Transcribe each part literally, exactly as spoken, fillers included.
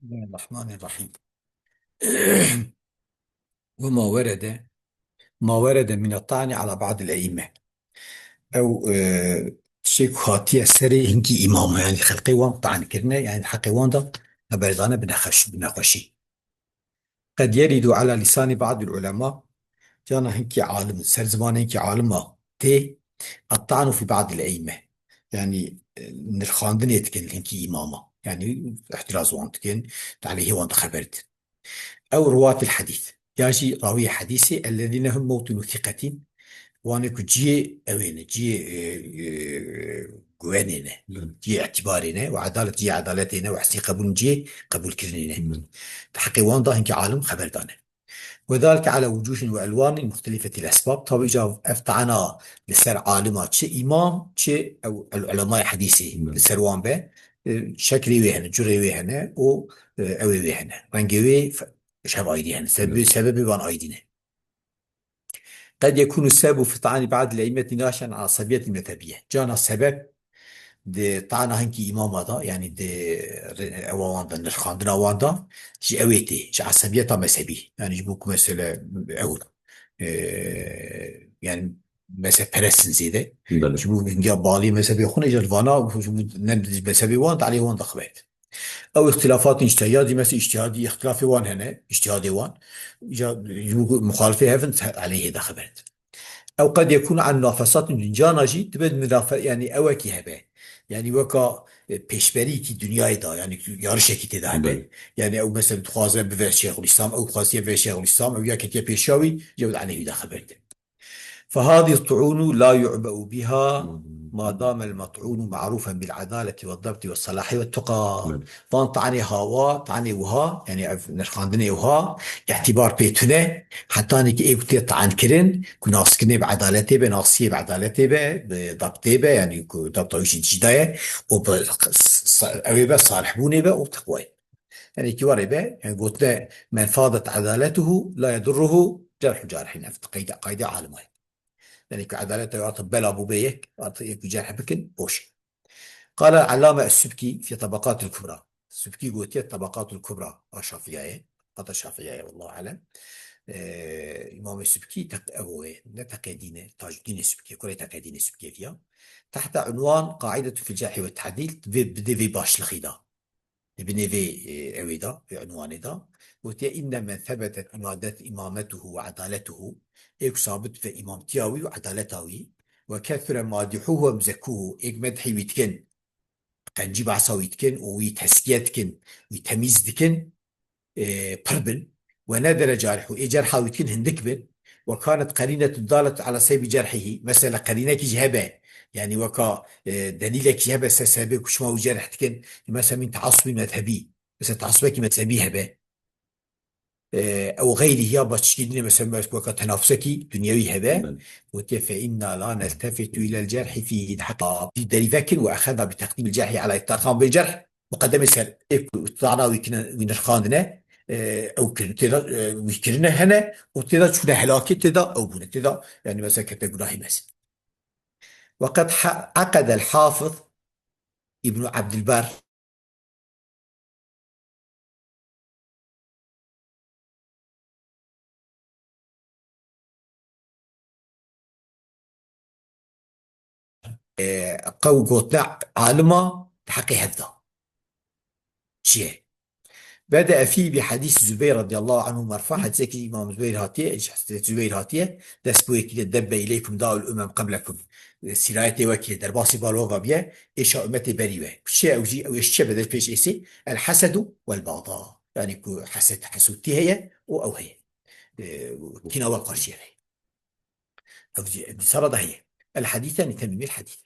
بسم الله الرحمن الرحيم. وما ورد، ما ورد من الطعن على بعض الأئمة. Ew, e, tiştê ku hatiye serê hinkî îmama, yanî xelqê wan taan kirine, yanî heqê wan de xeber dane bi nexweş-, bi nexweşî. قد يرد على لسان بعض العلماء، cana hinkî alim, ser zimanê hinkî alima tê, الطعن في بعض الأئمة. Yanî, e, nirxandinê dikin hinkî îmama. Yanî, îhtiraz wan dikin, di aleyhê wan de xeber din. Ew ruwatil hadîs. Ya jî rawiyê hadîsê, الذين هم موطن ثقة. Wan ê ku cihê ew ê ne, cihê, e, e, guvenê ne, Hı. cihê îtibarê ne, û edalet cihê edaletê ne, û hesnî qebûl cihê qebûlkirinê ne. Hı. Di heqê wan de hinkî alim xeber dane. وذلك على وجوه وألوان مختلفة الأسباب. Tabi îca ev tana li ser alima çi îmam, çi ew el ulemay hadîsê Hı. li ser wan be, e, şeklê wê hene, curê wê hene û, e, ew ê wê hene. Rengê wê fe-, ji hev aydî hene. Sebebê, Hı. sebebê wan aydî ne. قد يكون السبب في طعن بعض الأئمة ناشئا عن عصبية مذهبية. Cana sebeb di tana hinkî îmama da, yanî di re-, ewa wan da, nirxandina wan da, ji ew ê tê, ji esebiyeta mezhebî. Yanî ji bo ku mesele ew, e, yanî mezhebperest in zêde. Belê. Ji bo hingiya balî mezhebê xwe ne, ji vana, ji bo ne mezhebê wan, di aleyhê wan da xeber. Ew îxtilafat îşte, ya dî mesela îştihadî, îxtilafê wan hene, îştihadê wan, ya ji bo ku muxalifê hev in, aleyhê da xeber. Ew qed yekûn an munafesat, cana jî dibe munafe-, yanî ewekî hebe. Yanî weka, e, pêşberîkî dinyayê da, yanî yarişekî tê de hebe. Belê. Yanî ew mesela dixwaze bive Şêxul Îslam, ew xwaziye bive Şêxul Îslam, ew ya ketiye pêşiya wî, ji ew aleyhî da xeber de. فهذه الطعون لا يعبأ بها ما دام المطعون معروفا بالعدالة والضبط والصلاح والتقى. Belê. Van tanê hawa, tanê wiha, yanî ev nirxandinê wiha, îtîbar pê tune, hetanî ki ê ku tê tankirin, ku naskirinê bi edaletê be, nasiyê bi edaletê be, bi dabtê be, yanî ku dabta wî jî dijî daye, û bi s-, s-, ew ê be salihbûnê be û teqwayê. Yanî ki warê be, yanî gotine, "Men fadet edaletuhu la yedurruhu cerhu carihin." Ev qayde, qayde alimay. Yanî ku edaleta wê artık bela bû bê yek, artık yek cerh bikin, boş. قال العلامة السبكي في طبقات الكبرى. Subkî gotiye Tabaqatul Kubra a Şafiyayê. Hata Şafiyayê, wallahu alem. Ee, Îmamê Subkî teq-, ev o ye, ne Teqedîn e, Tacuddînê Subkî, kurê Teqedînê Subkî ya. Tahta unwan Qaidetu fil Cerhi ve Tadîl, vê, bi vê başlixî da. Di binê vê, e, ewê de, vê unwanê de, gotiye, "Inne men sebetet imadet, imametuhu ve adaletuhu", ê ku sabit ve îmamtiya wî û edaleta wî, "ve kesure madihuhu ve muzekkuhu", ê ku medhî wî dikin, qencî behsa wî dikin û wî tezkiye dikin, wî temîz dikin, e, pir bin, "ve nedere carihu", ê cerha wî dikin hindik bin, "ve kanet qerînetun dalet ala sebebi cerhihi", mesela qerînekî jî hebe, yanî weka, e, delîlekî hebe ser sebebê ku şima wî cerh dikin, mesela min teasubî mezhebî, mesela teasubekî mezhebî hebe, e, ew xeyrî ya başçikî dîne, mesela weka tenafusekî dunyewî hebe, Belê. gotiye, "Fe inna la neltefitu ilel cerhi fî." Heta derî vekin, "Ve exeda bi teqdîmil cerhi ala îtixan bil cerh." Muqedemê ser ê ku tana wî kine, wî nirxandine, e, ew kirin, têda, e, wî kirine hene û têda çûne helakê, têda ew bûne, têda, yanî mesela kete gunahî mezin. Ve qed ha-, eqedel Hafiz Îbnu Ebdilber e, qew gotine alima di heqê hev de. Çi ye? Bede efî bi hadîs Zübeyr radıyallahu anhu merfa, hadîsekî Îmam Zübeyr hatiye, Hazreti Zübeyr hatiye, dest bi wê kiriye, "Debbe ileykum daul umem qeblekum." E, sîrayetê wekî derbasî balova biye, êşa ummetê berî we. Ku çi ye ew jî, ew êş çi ye bedel pêş êsê? El hasedu vel bada. Yanî ku hesed, hesûdtî heye û ew heye. E, kîna we qarşî ye. Ev jî, ev jî sara de heye. El hadîs, yanî temîmî el hadîs.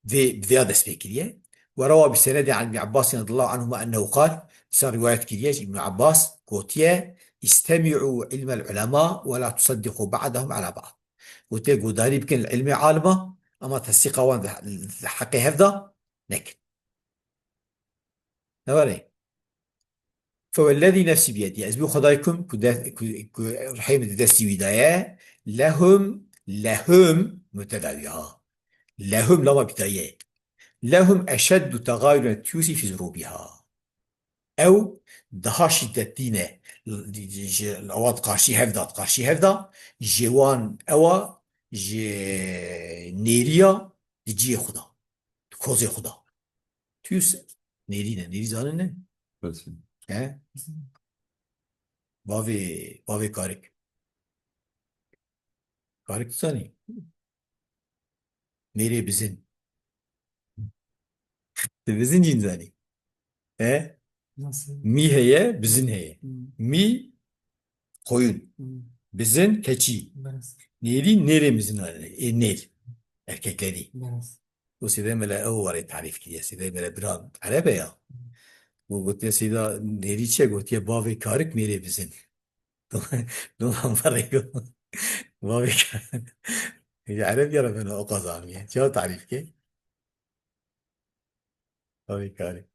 Vê, bi vêya dest pê kiriye. Ve rewa bi senedê an Ibn Abbas radıyallahu anhuma ennehu qal, dîsa rivayet kiriye ji Ibn Abbas, gotiye, "İstemi'u ilmel ulema ve la tusaddiqu ba'dahum ala ba'd." Gotiye, "Godarî bikin li ilmê alima, ama tesdîqa wan di, di heqê hev de nekin." Ne were? Fewellezî nefsî biyedî. Ez bi Xwedayê kum ku de-, ku, ku rihê min di destî wî de ye. Lehum, lehum, mubteda wî ha. Lehum lama bîdaye. Lehum eşeddu tegayuren tiyusî fî zurûbîha. Ew daha şîddetlî ne. Ji, ewa di qarşî hev de, di qarşî hev de, ji wan ewa, ji nêriya di ciyê xwe de, di kozê xwe de. Tüyüs nêrî ne, nêrî zanin ne? He? Bavê, bavê Karik. Karik zanî. Mêrê bizin. Ti bizin jî zanî. He? Nasıl? Mî heye, bizin heye. Hmm. Mî koyun. Hmm. Bizin keçî. Nasıl? Nêrî, nêrê bizin, e, nêr. Erkeklerî. Nasıl? Û Sêdê Mele ew warê tarîf kiriye. Sêdê Mele bira Erebe ya. Û gotiye Sêda nêrî çi ye? Gotiye bavê Karik mêrê bizin. Doman varê go. Bavê Karik. Ya Ereb ya Rebena o qazamiye. Çawa tarîf ke? Bavê Karik.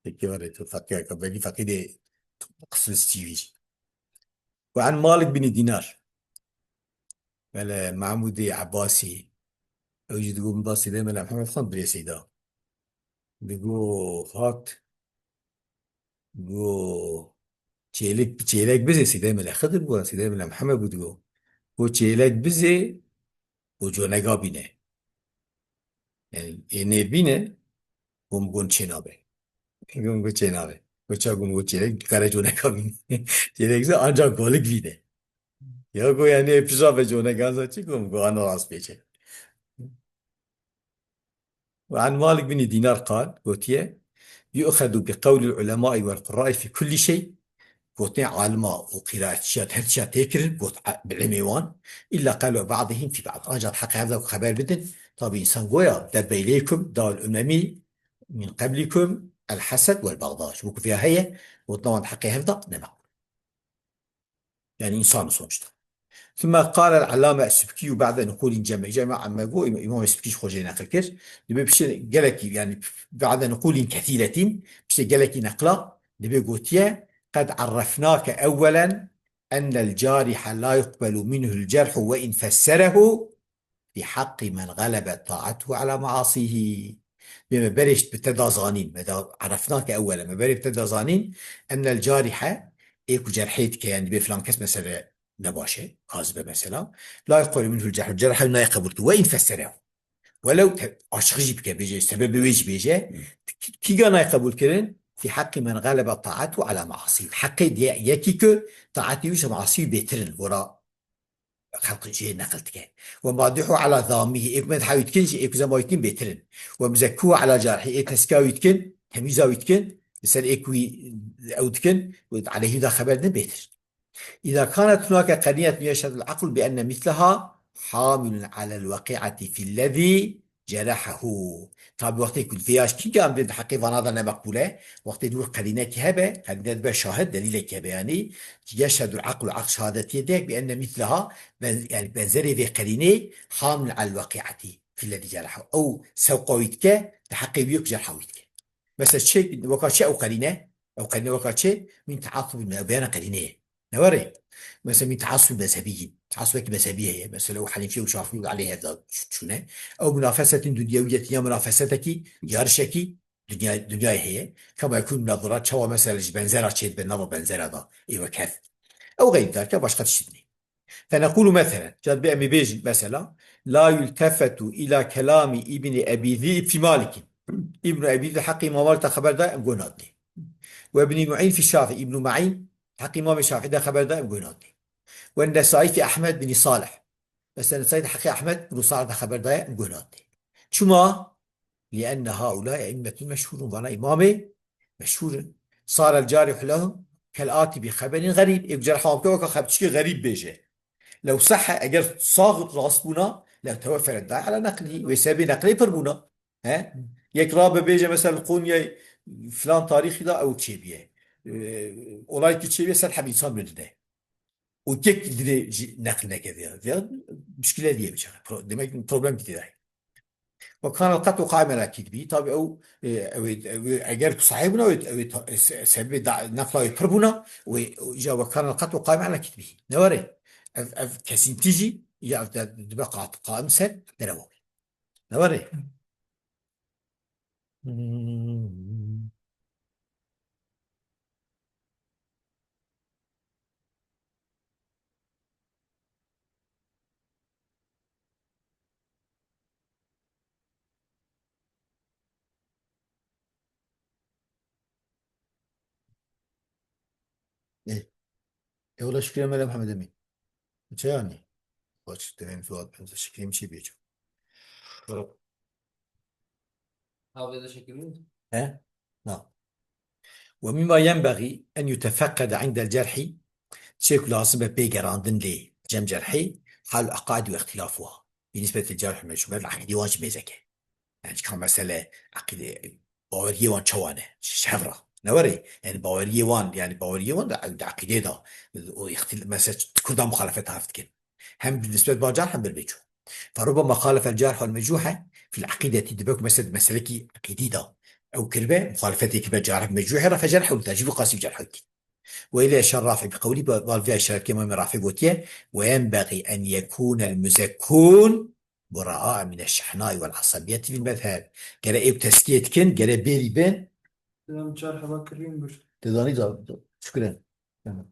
Peki var tu fakir, belki fakir de kısmı sivil. Ve an Malik bin Dinar. Wele Mahmudê Ebasî. Ew jî digo min da Sêdê Mele Mihemed Xan birê Seyda. Digo hat. Go çêlik, çêlek bizê Sêdê Mele Xidir bû, Sêdê Mele Mihemed bû digo. Go çêlek bizê, go conega bîne. Yani ê nêr bîne, go min gon çê nabe. Go min go çê nabe. Go ça go min go çêlek, kare conega bîne. Çêlek bizê ancak golik bîne. Ya go yani pija ve conegan za çi go min go ana rast pêçe. Ve an Malik bin Dinar qal, gotiye, "Yu'xedu bi qewlil ulemai vel qurrai fi kulli şey." Gotinê alima û qîraetçiya, her çiya tê kirin, got, e, bi ilmê wan, "illa qewle ba'dihim fi ba'd." Ancak heqê hev de ku xeber bidin, tabi insan goya, "Debbe ileykum da'ul umemi min qablikum el hased vel bagda." Ji bo ku vêya heye, gotina wan di heqê hev de ne meqbûl. Yani insan sonuçta. ثم قال العلامة السبكي بعد نقول جمع، جمع عما يقول إمام السبكي xwe jê neqil kir. Dibe piştî gelekî, yani بعد نقول كثيرة, piştî gelekî neqla, dibe gotiye, "قد عرفناك أولا أن الجارح لا يقبل منه الجرح وإن فسره في حق من غلبت طاعته على معاصيه." Bê me berê bi te da zanîn, me da عرفناك أولا, me berê bi te da zanîn, "أن الجارح", ê ku cerhê dike, yani dibê filan kes mesele nebaş e, kazibe mesela, "لا يقبل منه الجرح", cerh nayê qebûl kir, "وإن فسره." Welew te-, aşiqî jî bike, bêje, sebebê wê jî bêje, kî-, kîga nayê qebûl kirin? "في حق من غلبت طاعته على معاصيه." Heqê diye yekî ku taetê wî ji maasî wî bêtir in, gora xelq jê neqil dike. "ومادحه على ذامه", ê ku medha wî dikin jî, ê ku zema wî dikin bêtir in. "ومزكوه على جارحه", ê teskiya wî dikin, temîza wî dikin, li ser ê ku wî ew dikin, û aleyhî da xeber didin bêtir. "إذا كانت هناك قرينة يشهد العقل بأن مثلها حامل على الوقيعة في الذي جرحه." Tabi wextê ku vêya ji kî em dê di heqê vana de ne meqbûl e, wextê dûr qerînekî hebe, qerîne dibe şahid, delîlekî hebe, yanî يشهد العقل, aql şehadetiyê de bi enne mitleha, ben-, yani benzerê vê qerînê hamil al weqiati fî lezî ceraha. Ew sewqa wî dike, di heqê wî yek cerha wî dike. Mesela çi, weka çi ew qerîne? Ew qerîne weka çi? Min teasub navbeyana qerîneyê. Ne were? Mesela min teasub mezhebî. Teasubekî mezhebî heye. Mesela ew Henefî û Şafî û Eleyh da çûne. Ew munafesetin dunyewiyetin ya munafesetekî, yarişekî, Dinya, dinyayê heye. Kema yekûn minel dirar, çawa mesela ji benzera çêdibe nava benzera da. Ê wek hev. Ew xeyrî darke başqa tişt nî. Fenequlu meselen, ca dibe em ê bêjin mesela, la yultefetu ila kelami İbni Ebi Zîb fi Malik'in. Îbn Ebî Zîb heqî Îmam Malik de xeber da em guh nadinê. Ve Ibni Mu'în fi Şafî, Îbn Mu'în heqî Îmam Şafî de xeber da em guh nadinê. Ve Nesai fi Ahmed bin Salih. Mesela Nesai de heqî Ahmed bin Salih de xeber da em guh nadinê. Çima? Lienne haulâ eimmetun meşhûrûn. Vana îmamê meşhûr in. Sarel carihu lehum kel ati bi xeberin xerîb. Ê ku cerha weke weka xebçikê xerîb bêje. Lew sehhe, eger sax û rast bûna, lew tewefferet daye ala neqlî. Wê sebê neqlê pir bûna. He? Yek rabe bêje mesela li Qonyayê filan tarîxî de ew çêbûye. Ee, olayekî çêbûye, sed heb însan mirine. Û yek dirê jî neql neke vêya. Vêya muşkile diye biçare. Pro-, demek ki problem ki tê de. Ve kanel qet'u qaim ala kidbî. Tabi ew, e, ew, ew, eger ku sahî bûna, ew, ew, ta-, se-, sebebê da-, neqla wê pir bûna, wê, îja ve kanel qet'u qaim ala kidbî. Ne were? Ev, ev kesîntî jî, ya ev de, dibe qat-, qaim ser derewa wê. Ne were? Yola Şükrü Emel Muhammed Emin. Çe yani? Baş, demem Fuat, ben de Şükrü Emşi bir çok. Abi de Şükrü. He? Na. ومما ينبغي أن يتفقد عند الجرح، شيء لازم بيجراندن لي، جم جرحي، حال العقائد واختلافها. Bi nisbet li cerh û mecrûh, me li eqîdê wan jî mêze ke. Yani, çika mesele eqîdê, baweriyê wan çawa ne? Ji hev re. Ne were? Yani, baweriyê wan, yani, baweriyê wan de, de eqîdê de, o îxtil-, mesele, Kurda muxalefet hev dikin. Hem bi nisbet ba cerh, hem bir mecrûh. فربما خالف الجارح والمجروح في العقيدة، dibe ku mesele, meselekî eqîdî de ew kiribe, muxalefetê kiribe cerh mecrûhê re, فجرحه، tecî qasî cerh kir. وإليه أشار الرافعي بقوله، ba-, bal vê işaret kir, Îmam Rafi'î gotiye، وينبغي أن يكون المزكون براء من الشحناء والعصبية في المذهب. Gere ew tezkiyê dikin, gere bêrî bin. Didam çar heba kirîn bir. Te zanî da, da, şükür. Tamam.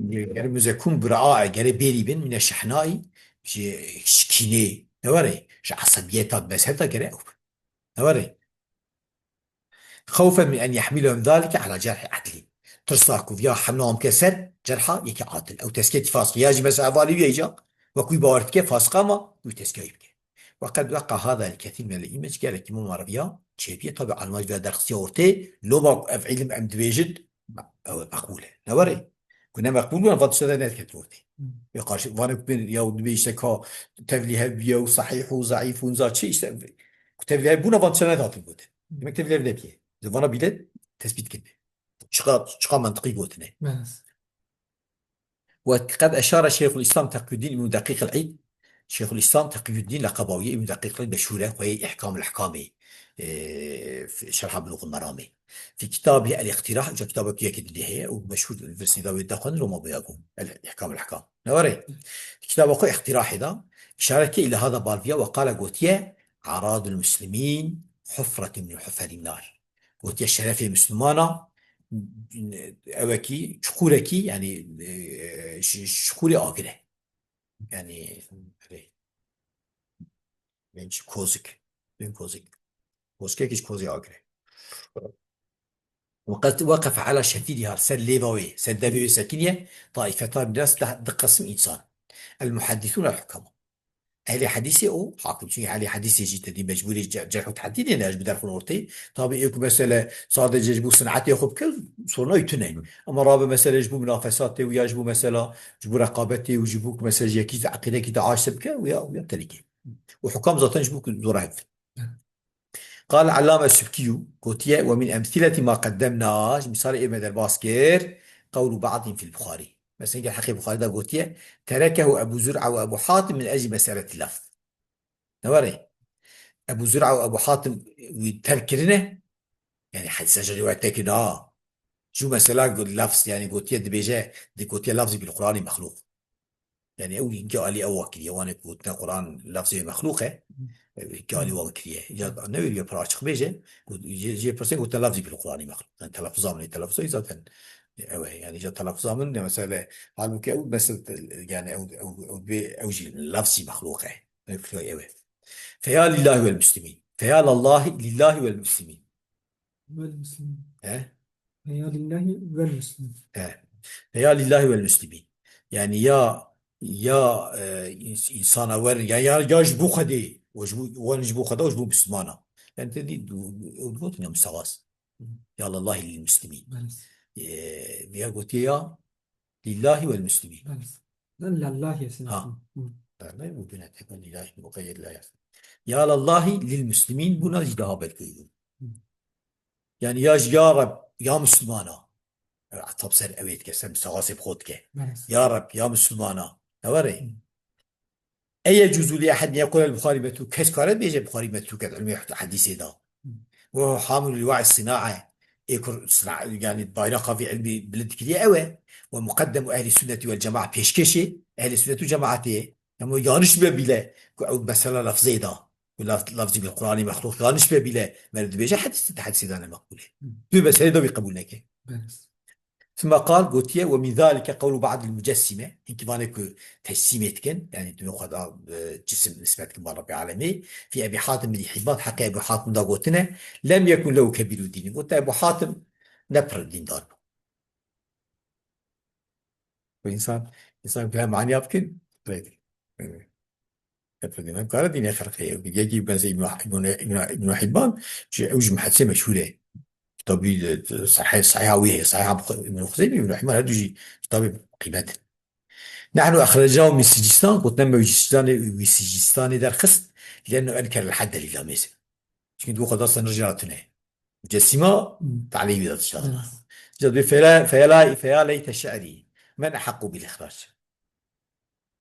Gere muzekûn bura'a, gere bêrî bin, mine şehnayî, ji, ji kînê, ne were, ji esebiyeta mezheb de gere ew bin. Ne were? خوفا من أن يحملهم ذلك على جرح عدل. Tirsa ku viya hemla wan bike ser cerha yekî adil. Ew tezkiyetî fasqî ya jî mesela hevalî wî ye îca, wek wî bawer dike fasq ama wî tezkiya wî bike. وقد وقع هذا لكثير من الأئمة, gelekî mama re viya çêbiye. Tabi alima jî viya derxistiya ortê, loma ku ev îlim em dibêjin, ew e meqbûl e. Ne were? Ku ne meqbûl bûna, van tişta de nediketin ortê. Hmm. Ya karşı, vane ku bên, ya dibê işte ka tevlî hev biye û sahîh û zeîf û nza çi işte, ku tevlî hev bûna, van tişta nedatin gotin. Demek tevlî hev nebiye. Di vana bîle tespît kirine. Çiqa, çiqa mantiqî gotine. Evet. وقد أشار شيخ الإسلام تقي الدين ابن دقيق العيد. Şêxulîslam Teqiyuddîn leqeba wî ye, Îbn Deqîq el-Eîd meşhûr e, xweyê Îhkam el-Ehkamê, e, f-, Şerha Bulûg el-Meramê. Fi kitabî El-Îqtîrah, îca kitabek yekê didê heye û meşhûr li vir sîda wê daxwendin, loma bûya ku El-Îhkam el-Ehkam. Ne were? Kitaba xwe Îqtîrahê de îşaret kir, îla hada balviya we qala gotiye, "Aradul Muslimîn hufretun min huferin nar." Gotiye, şerefê Mislimana, ewekî, çuqûrekî, yani, e, ş-, çuqûrê agir e. Yani, erê. Bên çi kozik. Bên kozik. Kozkekî ji kozê agir e. وقد وقف على شفيرها, ser lêva wê, ser devê wê sekiniye, طائفتان, biraz da-, di qism insan. المحدثون الحكماء. Ehlê hedîsê û hakim. Çünkü ehlê hedîsê jî te dî mecbûrî ce-, cerh û tehdîdê ne, ji bi derxin ortê. Tabi ê ku mesele sadece ji bo sinetê xwe bike, soruna wî tune. Ama rabe mesele ji bo minafesatê û ya ji bo mesela ji bo reqabetê û ji bo ku mesele ji yekî de eqîdekî de aşte bike, û ya, û ya tenekê. Û hukam zaten ji bo ku zora hev. قال العلامة السبكي, gotiye, "ومن أمثلة ما قدمنا", ji mîsalê ê me derbas kir, "قول بعض في البخاري." Mesela gel heqê Buxarî de gotiye, "تركه أبو زرعة وأبو حاتم من أجل مسألة اللفظ." Ne were? Ebu Zur'a û Ebu Hatim wî terk kirine. Yani hedîsa ji rîwayet nekirine ha. Ju mesela gu-, lafz, yani gotiye dibêje, di gotiye lafzî bil Qur'anî mexlûq. Yani ew înkî alî ew wa kiriye. Wane ku gotine Qur'an lafzê mexlûq e. Ew înkî alî wa kiriye. Ya ne wê pir açık bêje. Got, jê, jê pirsên gotine lafzî bil Qur'anî mexlûq. Yani telaffuza min ê, telaffuza wî zaten ew e. Yani ja telaffuza min ne mesele. Halbuki ew mesele, yani ew, ew, ew, bê, ew jî lafzî mexlûq e. Ew fikrê ew e. Feya lillahi vel muslimin. Feya lallahi lillahi vel muslimin. Vel muslimin. He? Feya lillahi vel muslimin. He. Feya lillahi vel muslimin. Yani ya, ya, e, ins-, insana werin, ya, ya, ya ji bo Xwedê, û ji bo, werin ji bo Xweda û ji bo Mislimana. Yani te dî, ew digotin ya Musa Waz. Ya lallahi lil muslimin. Evet. E, ya gotiye ya, Lillahi vel muslimin. Belê. Lan lallahi yesin. Ha. Hı. Lallahi bu bine tekun lillahi bu gayr la yas. Ya lallahi lil muslimin, buna jî daha belki uygun. Hı. Yani ya, ya Rab, ya Müslümana. E, tab ser ewê dike, ser misawasê bi xwe dike. Belê. Ya Rab, ya Müslümana. Ne var e? Hı. Eyecuzu li ehedin yekule el Buxarî metrûk. Kes kare bêje Buxarî metrûk e, ilmê hedîsê da. Ve hamilul liwa'i sinae. Ê kur sina-, yani bayraqa vî ilmî bilind kiriye ew e. Ve muqeddemu ehli sünneti vel cema'a, pêşkêşê ehli sünnet û cemaatê ye. Ama yanlış be bile, ku ew mesela lafzê da. Ku laf-, lafzî bil Qur'anî mexlûq yanlış be bile. Meriv dibêje hedîs, hedîsê da ne meqbûl e. Tu meselê da wî qebûl neke. Belê. Thumma qal, gotiye, "Ve min zalike qewlu ba'dil mucessime." Hinkî vanê ku tecsimê dikin, yani tu xwe da, e, cisim nisbet dikin ba Rabbê Alemê. Fi Ebi Hatim bin Hizmat, heqê Ebu Hatim da gotine, "Lem yekun lehu kebiru dînin." Gote Ebu Hatim ne pir dîndar bû. Û însan, însan bi manîya bikin, rê. Efendim, em kare dînê xelqê. Yekî benzê Îbn, Îbn, Îbn, Îbn Hibban, ji, ew ji muhedisê meşhûr e. Kitabî, e, sahih, sahiha wî heye, sahiha Ibn Xuzeyme, Îbn Hibban her du jî kitabê qîmet in. Nehnu exrecnahu min Sicîstan, gotin me wî ji Sicîstanê, wî Sicîstanê derxist, liennehu enkerel hedde lîlamêzê. Çimkî dibû xwe da sınır jî hatine. Mucessima, talî wî da dişa. Ca dibê fela, fela, feya leyte şe'rî. Men ehaqqu bil ixrac.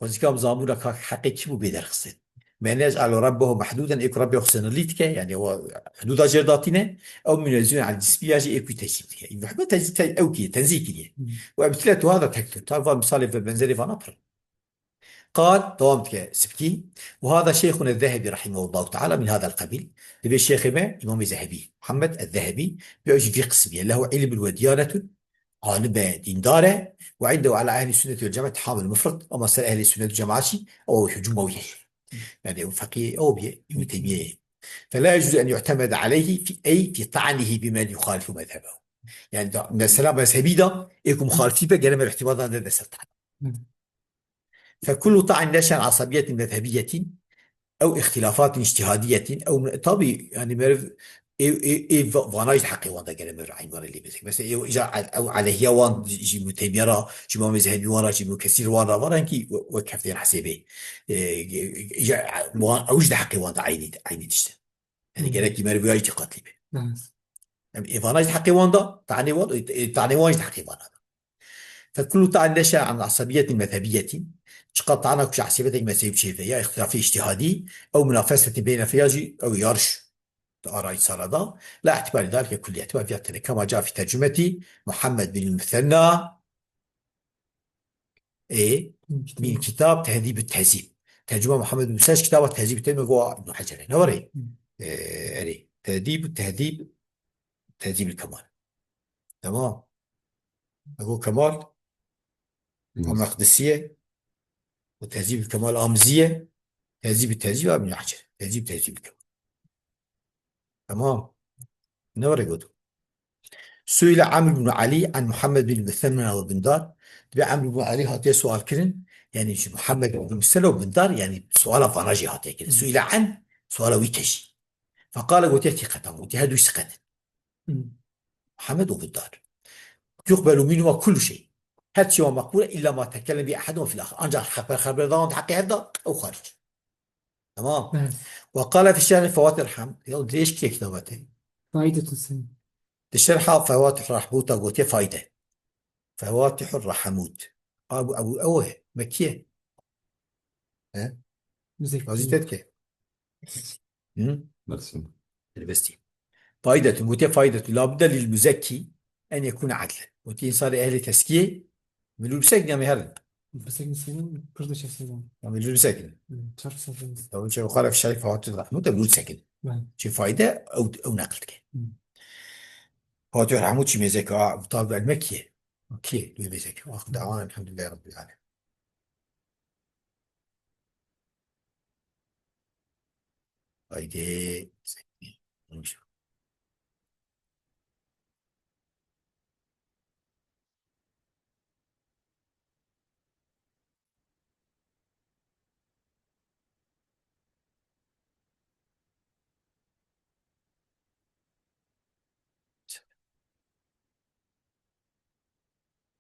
Xwezîka em zabûna ka heqê kî bû bê derxistin. Men yec'alu Rabbehu mehdûden, ê ku Rabbê xwe sınırlî dike, yani o hudûda jêr datîne, ew munezzehun an nisbiya jî ê ku tecîb dike. Îbn Hibban tecîb te-, ew kiriye, tenzîh kiriye. Hmm. Û emsîletu hada tektir. Ta van misalê ve benzerê vana pir. Qal, dewam dike Sibkî, û hada şeyxuna Zehebî rahimehullahu teala min hadal qebîl. Dibê şêxê me, Îmamê Zehebî, Muhammed ez-Zehebî, bi ew jî vî qismî ye. Lehu ilmun ve diyanetun, alim e, dîndar e, ve indehu ala ehli sünnet vel cemaat tahamul mufrit, ama ser ehli sünnet vel cemaat jî, ew hücum ew ye. Yani ew feqî ew bîye, Îbn Teymiyye ye. Fela yecuzu en yu'temede aleyhi fi, ey fi ta'nihi bimen yuhalifu mezhebehu. Yani da, mesela mezhebî da, ê ku muxalifî be, gere me îtibar da ne de ser ta'ni. Hı. Fekullu ta'in neşen asabiyetin mezhebiyetin ew ihtilafatin ictihadiyetin ew, tabi yani meriv ê, ê, ê va-, vana jî heqê wan de gere meriv eynî wan lê bezek. Mesela ew îca al-, ew aleyhiya wan jî Ibn Teymiyye ra, jî Îmam Zehebî wan ra, jî Ibn Kesîr wan ra, wan ra ki we-, wek hefteyên hesêbê. E, îca wan, ew jî de heqê wan de eynî, eynî tişt e. Yani Hı. gerekî meriv ya îtîqatlî be. Evet. Em ê vana jî heqê wan da, tanê wan, e, tanê wan jî heqê wan da. Fekullu ta'in neşe an asabiyetin mezhebiyetin, çiqa tana ku ji asabiyetek mezhebî çêve ya îxtilafê îctihadî, ew munafesetin beyne fiya jî, ew yarış di ara însana da, la îhtibal li dalike kullî, îhtibal fiya tine. Kema ca fî tercumeti Muhammed bin Musenna, ê, min kitab Tehdîb û Tehzîb. Tercuma Muhammed bin Musenna ji kitaba Tehdîb û Tehzîb, me go Ibn Hecer e. Ne were? Hı. E, erê. Tehdîb û Tehzîb, Tehzîb el Kemal. Tamam. Ebu Kemal, Hı. Meqdisiye, û Tehzîb Kemal Amziye, Tehzîb Tehzîb Ibn Hacer. Tehzîb Tehzîb Kemal. Tamam. Ne were gotu. Suile Amr ibn Ali an Muhammed bin Müsenna ve Bindar. Dibê Amr ibn Ali hatiye sual kirin. Yani şu Muhammed bin Müsenna ve Bindar, yani suala vana jî hatiye kirin. Hı. Suile an, suala wî kejî. Fekale gotiye tîqetan, gotiye her du jî siqet in. Hı. Muhammed û Bindar. Yuqbelu minhuma kullu şey. Her çi wa meqbul e, illa ma tekellem bi ehadun fil axir. Ancak haber, haber dawan heqê her da, ew xaric. Tamam. Evet. Ve qale fi şerhi Fewatih Rahmut. Ya dirêj kiriye kitaba te. Faidetun sen. Di şerha Fewatih Rahmut da gotiye faide. Fewatih Rahmut. Abu, Abu, ew e. Mekkiye. He? Müzekki. Gazî te dike. Hı? Mersin. Elbestî. Faidetun, gotiye faidetun. Labudde lil müzekki en yekune adlen. Gotiye insanê ehlê tezkiyê, milûl bisekin ya me herin. Bisekin senin, pir de çesekin. Ya milûl bisekin. Hı, çar sekin. Ya çe xalef şerif Fatih Rahmut da milûl bisekin. Ben. Çi faide, ew, ew neql dike. Hı. Fatih Rahmut çi mêzek, a, Talib el Mekkiye. Okey, duymayacak. Ahir davan elhamdülillahi Rabbil alemin. Haydi.